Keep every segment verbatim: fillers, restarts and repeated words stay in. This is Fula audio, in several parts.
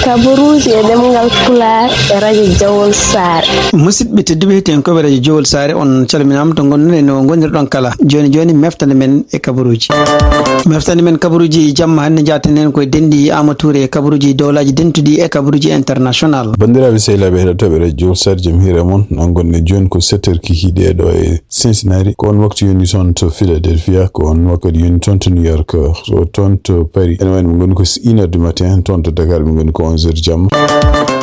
Kabaruuji e ɗemngal Pulaar e radio Jawol Saare. Musidɓe tedduɓe, heɗiyankoɓe radio Jawol Saare, on calminaama to ngonɗon e no ngonirɗon kala. Jooni jooni, meftande men e kabaruuji. Meftande men kabaruuji jamma hannde, njaaten en koye denɗi Amadou Touré e kabaruuji dowlaaji dentuɗi e kabaruuji international. Banndiraaɓe sehilaaɓe heɗotooɓe radio Jawol Saare, jam hiire mon. Nan ngonɗen jooni ko sept heures kikiiɗe ɗo e Cincinnati, ko on waktu yoni toon to Philadelphia, ko on waktu yoni toon to New York, ko toon to Paris. Ene wayno ɓe ngoni ko une heure du matin, toon to Dakar ɓe ngoni ko onze heures jamma.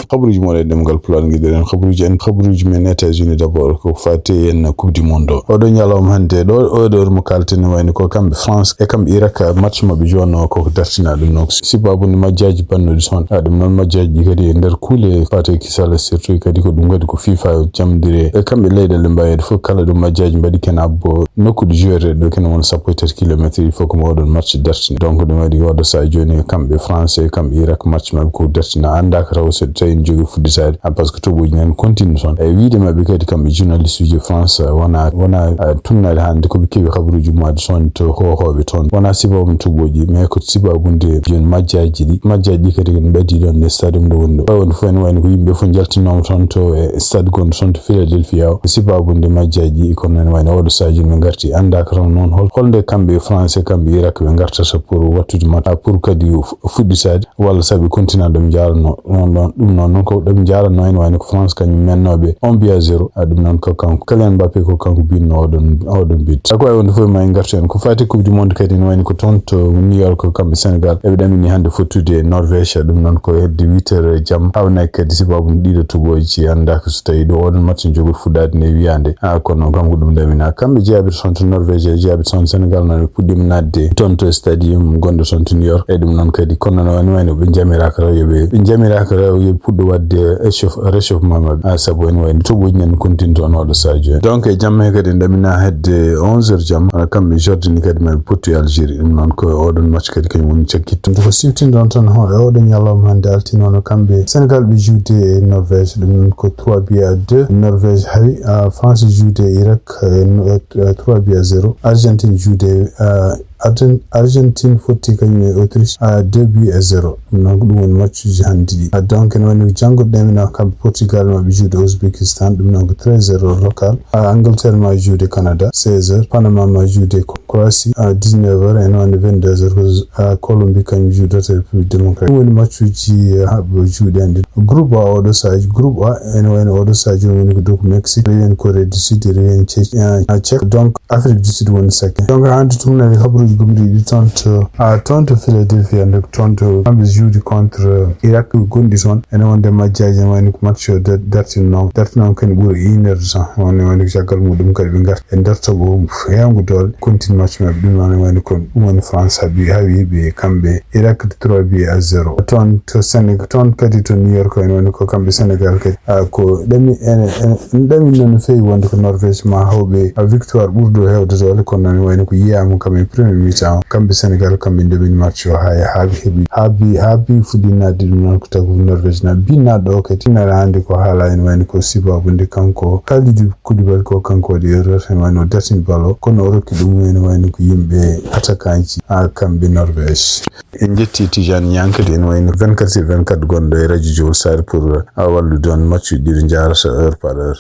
Kabaruuji mon e ɗemngal Pulaar ngiɗen, kabaruuji en, kabaruuji men États-Unis d'abord, ko fate en Coupe du Monde o. Oɗo ñalawma hannde ɗo, oɗo heure mo kalten, ne wayno ko kamɓe France e kamɓe Irak, match maɓɓe jooni o koko dartina ɗum noon. Sibabude majjaaji bannuɗi toon, a ɗum noon majjaaji ɗi kadi e nder kuule fate kisal, surtout kadi ko ɗum kadi ko FIFA jamdire e kamɓe leyɗeele mbayeede fof kala ɗum majjaaji mbaɗi ken abbo nokkude joueur ɗo ken won sappo e tati kilométre, il faut ko mo oɗon match dartina. Donc ɗum waɗi oɗo saha jooni kamɓe France e kamɓe Irak match maɓɓe ko dartina, anndaka taw so tawi ne jogii fuɗɗitaade. Ah, parce que toɓoji nan continue toon. E wiide maɓɓe kadi kamɓe journaliste uji France, wona, wona, ah, tunnaade hannde ko ɓe keewi kabaruuji ummaade toon to hohooɓe toon. Wona sibabu toɓoji, mais ko sibabude jooni majjaaji ɗi. Majjaaji ɗi kadi ko mbaɗi ɗon e stadium ɗo woni ɗo. Ɓay wonde fof ene wayno ko yimɓe fof njaltinooma toon to e stade gonɗo toon to Philadelphia o. Sibabude majjaaji ɗi, kono ene wayno oɗo saha jooni ɓe ngarti. Annda ko toon noon hol, holnde kamɓe e France, kamɓe Irak ɓe ngartata pour wattude match, ah, pour kadi fu-, fuɗɗitaade. Walla sabi continent ɗum jarano ɗon ɗon. Ɗum noon, noon ko ɗum jarano en wayno ko France kañum mennooɓe un but à zéro. A ɗum noon ko kanko Kylian Mbappé ko kanko binno oɗon, oɗon but. Ako ay wonde fof ma en ngartu en ko fati Coupe du Monde kadi ne wayno ko toon to New York kamɓe Sénégal. Eɓe ɗamini hannde fottude e Norvège. Ɗum noon ko hedde huit heures e jam. Hawnaki kadi sibabu ɗiɗo toɓoji ci annda ko so tawi ɗo oɗon match jogo fuɗɗade nde wiyande. A kono kanko ɗum ɗamina. Kamɓe jeyaɓe toon to Norvège e jeyaɓe toon Sénégal noon puɗɗiima naatde toon to stadium gonɗo toon to New York. E ɗum noon kadi, kono noon wayno ɓe njamiraaka taw yo ɓe, ɓe njamiraaka taw yo ɓe puɗɗo waɗde échauffe-, réchauffement maɓɓe. Ah, sabu ene wayno toɓoji nan continue toon oɗo saha jooni. Donc, e jamma he kadi, en ɗamina hedde onze heures jam, ah, kamɓe Jordanie kadi maɓe pottu e Algérie. Ɗum noon ko oɗon match kadi kañum woni cakkitto. Ko siwtinɗon tan ho, e oɗo ñalawma hannde altine o, kamɓe Sénégal ɓe joué e Norvège. Ɗum noon ko trois buts à deux. Norvège hawi, ah, France joué e Irak, eh, no, eh, trois buts à zéro. Argentine joué, ah, Argen-, Argentine fotti kañum e Autriche à deux buts à zéro. Ɗum noon ko ɗum woni matchuji hannde ɗi. Ah, donc, ene wayno janngo ɗamina kamɓe Portugal maɓe joué e Ouzbékistan, ɗum noon ko treize heures local. Ah, Angleterre ma joué e Canada, seize heures. Panama ma joué e Croatie, à dix-neuf heures, ene wayno vingt-deux heures, ko, ah, Colombie kañum joué e République Démocratique. Ɗum woni matchuji, ah, haɓɓo joué hannde. Groupe A oɗo saha, groupe A ene wayno oɗo saha jooni woni ko dow ko Mexique, rewi en Corée du Sud, rewi en Tchèque, ah, Tchèque. Donc, Afrique du Sud woni sakke. Donc, hannde tumnani habaruuji gomɗi ɗi toon to, ah, toon to Philadelphia, nde toon to kamɓe joué contre Irak gonɗi toon. Ene wonde majjaaji ene wayno ko match o da-, dartinoo. Dartinoo kadi ɓuri une heure de temps. Woni, woni ko caggal muɗum kadi ɓe ngarti. Ɓe ndarta ko heewngu doole. Continue match maɓɓe. Ɗum noon ene wayno ko ɗum woni France haɓi, hawi ɓe kamɓe Irak trois buts à zéro. Toon to Sénégal, toon kadi to New York ene wayno ko kamɓe Sénégal kadi. Ah, ko ɗami, ene, ene, ene ɗami noon no feewi wonde ko Norvège ma hawɓe, ah, victoire ɓurɗo heewde doole, kono noon wayno ko yiyaama kam e premier mi-temps o. Kamɓe Sénégal, kamɓe ndomini match o haa, haa ɓe heɓi, haa ɓe, haa ɓe fuɗɗi naatde ɗum noon ko tawi ko Norvège na binnaɗo o kadi. Nara hannde ko haala ene wayno ko sibabude kanko Kalidou Koulibaly ko kanko waɗi erreur, ene wayno o dartini bal o, kono o rokki ɗum ene wayno ko yimɓe attaquant ji, ah, kamɓe Norvège. En njetti Tijani Niang kadi ene wayno vingt-quatre sur vingt-quatre gonɗo e radio Jowol Saare pour, ah, wallude on match uji ɗiɗi njaarata heure par heure.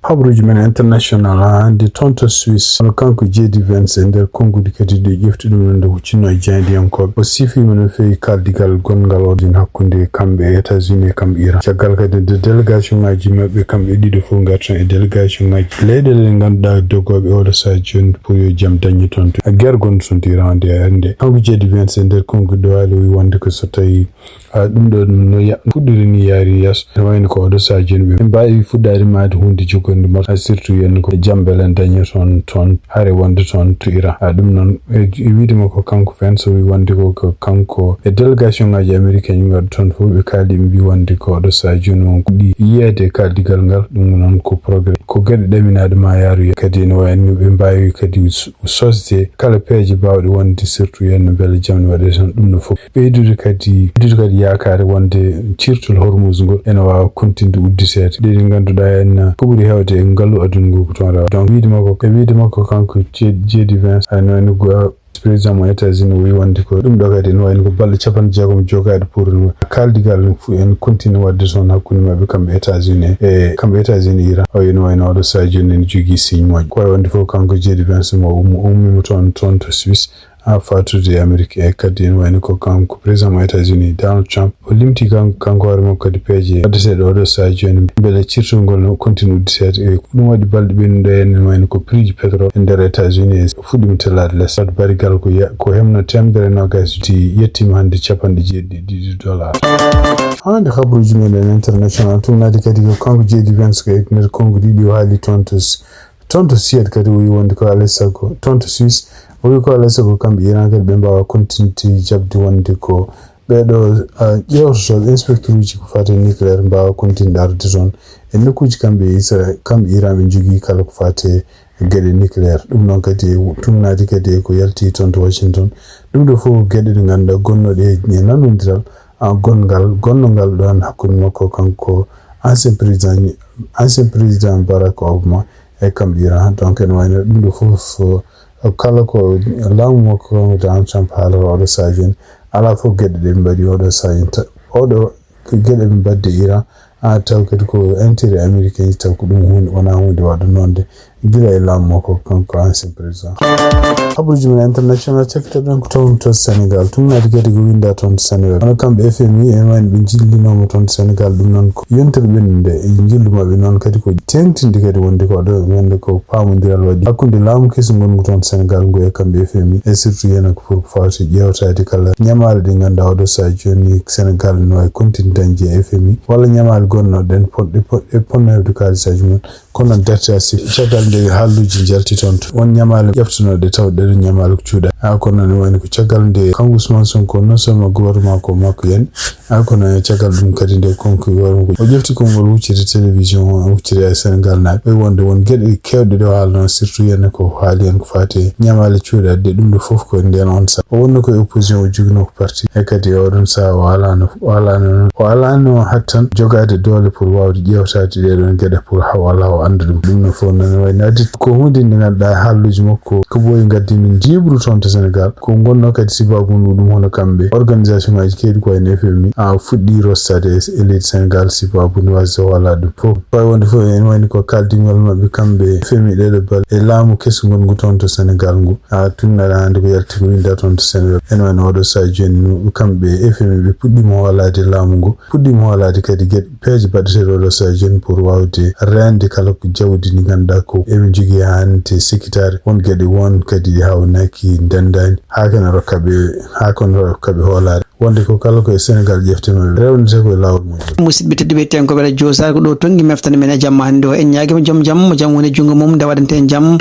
Habaruuji men international, ah, hannde toon to Suisse, kono kanko J D Vance e nder konnguɗi kadi ɗi ƴefti ɗum nde huccinno e jaayndiyankooɓe. O sifiima no feewi kaaldigal gonngal o ɗin hakkunde kamɓe e États-Unis e kamɓe Iran. Caggal kadi nde délégation ngaji maɓɓe kamɓe ɗiɗo fof ngartan e délégation ngaji leyɗeele ɗe ngannduɗaa dogooɓe oɗo saha jooni pour yo jam dañe toon to guerre gonɗo toon to Iran nde hannde. Kanko J D Vance e nder konnguɗi ɗo haali o wi wonde ko so tawi, ah, ɗum ɗo no ya-, fuɗɗiri ni yaari yeeso. Ne wayno ko oɗo saha jooni ɓe mbaawi fuɗɗaade maade huunde jogorde mat, ah, surtout yen ko jambelen dañe toon, toon hare wonde toon to Iran. Ah, ɗum noon, e, e wiide makko kanko Vance o wi wonde ko, ko kanko e délégation ngaji américain ji ngarɗo toon fof ɓe kaali ɓe mbi wonde ko oɗo saha jooni won ko ɗi yiyeede e kaaldigal ngal. Ɗum noon ko progrès, ko geɗe ɗaminaaɗe ma yaaru kadi ene wayno ɓe mbaawi kadi s-, sosde kala peeje baawɗe wonde surtout yen no mbele jam ne waɗe toon. Ɗum no fof ɓeydude kadi, ɓeydude kadi yaakaare wonde cirtol Hormuz ngol ene waawa continde udditeede. Ɗe ɗe ngannduɗaa en ko ɓuri heewde e ngalu aduna ngu ko toon rewa. Donc wiide makko, e wiide makko kanko J-, J D Vance, ay no, no go-, Président mo États-Unis o wi wonde ko ɗum ɗo kadi ene wayno ko balɗe capanɗe jeegom jogaaɗe pour kaldigal ɗum fof en continue waɗde toon hakkunde maɓɓe kamɓe États-Unis e kamɓe États-Unis Iran. O ene wayno oɗo sahaa jooni ene jogii signe moƴƴo. Ko wayi wonde fof kanko J D Vance mo ummo ummima toon toon to Suisse ha fatude e Amérique e kadi ene wayno ko kanko président mo États-Unis Donald Trump o limti kanko kanko hoore makko kadi peeje addeteɗo oɗo sahaa jooni beele cirtol ngol no continue udditeede e ɗum waɗi balɗe ɓennuɗe en ene wayno ko prix ji pétrole e nder États-Unis e fuɗɗima tellaade les waɗi barigal ko ya- ko hemno temedere nogas di yettima hannde capanɗe jeeɗiɗi ɗiɗi dollar. Hande habruji meɗen international tumnade kadi ko kanko J D Vance ko e nder konguɗi ɗiɗi o haali toon to toon to Suède kadi o wi wonde ko alay sago toon to Suisse o wi ko alay sago kamɓe Iran kadi ɓe mbawa continuité jaɓde wonde ko ɓeɗo ƴewtotoɓe inspecteur uji ko fate nucléaire mbawa continude arde toon e nokkuji kamɓe Israël kamɓe Iran ɓe jogui kala ko fate geɗe nucléaire ɗum noon kadi tumnadi kadi e ko yalti toon to Washington ɗum ɗo fof ko geɗe ɗe ganduɗa gonnoɗe e nanodiral gonngal gonngal ɗon hakkude makko kanko ancien président ancien président Barack Obama e kamɓe Iran donc ene wayno ɗum ɗo fof kala ko laamu makko Donald Trump haalata oɗo sahaa jooni alaa fof geɗe ɗe mbaɗi oɗo sahaa jooni oɗo geɗe ɓe mbaɗde Iran a taw kadi ko intérêt américain ji taw ko ɗum hunde wona hunde waɗa noonde gila e laamu makko kanko ancien président. Habaruji men international cakkitoɗen ko toon to Sénégal tumnaade kadi ko winda toon to Sénégal kono kamɓe F M I e wayno ɓe jillinooma toon to Sénégal ɗum noon ko yontere ɓennude e jillu maɓɓe noon kadi ko teeŋtinde kadi wonde ko ɗo wonde ko paamondiral waɗi hakkunde laamu keso ngongu toon Sénégal ngu e kamɓe F M I e surtout yena ko pour ko fawti ƴeewtaade kala ñamaale ɗe ngannduɗaa oɗo sahaa jooni Sénégal no waawi continue dañde e F M I walla ñamaale gonnoɗen ponɗe e ponno heɓde kaalisaaji mum kono darti a sip caggal nde haalluuji njalti toon to won ñamaale ƴeftanooɗe taw ɗeɗo ñamaale ko cuuɗa a kono ne wayno ko caggal nde kanko Ousmane Sonko non seulement gouvernement ko makko yani a kono e caggal ɗum kadi nde konko gouvernement o ƴefti konngol hucciti télévision o hucciti e Sénégal naaɓe ɓe wonde won geɗe kewɗe ɗo haalno surtout yenne ko haali hen ko fati e ñamaale cuuɗaɗe ɗum ɗo fof ko nden on sa o wonno ko e opposition o jogino ko parti e kadi e oɗon saha o alano o alano o alano hattan jogade doole pour wawde ƴewtade ɗeɗon geɗe pour haw ala o anda ɗum ɗum no fof nane wayno addi ko hunde nde ganduɗa haalluji makko ko ɓooyi gaddi min jiiɓru toon to Sénégal ko gonno kadi sibabu ndu ɗum hono kamɓe organisation ngaji kewɗi ko wayno F M I a fuɗɗi rostade e leydi Sénégal sibabu nde wasde hoolade ɗum fof wawi wonde fof ene wayno ko kaldingol mabɓe kamɓe F M I ɗeɗo bal e laamu keso ngongu toon to Sénégal ngu a tunnaɗa hande ko yalti ko winda toon to Sénégal ene wayno oɗo saha joni kamɓe F M I ɓe puɗɗima hoolade laamu ngu puɗɗima hoolade kadi geɗe peeje baɗeteɗe oɗo saha joni pour wawde rende kala ko jawdi ndi ganduɗa ko eɓe jogui hande sekitare won geɗe won kadi ɗi hawnaki ndendani ha kene rokkaɓe ha kono rokkaɓe hoolare wonde ko kala ko e Sénégal ƴefte maɓɓe rewnete ko e lawol mum. Musidɓe tedduɓe tenkoɓe radio sar ko ɗo tongi meftani men e jamma hannde o en ñaagima joom jam mo jam woni junngo mum nde waɗante en jam.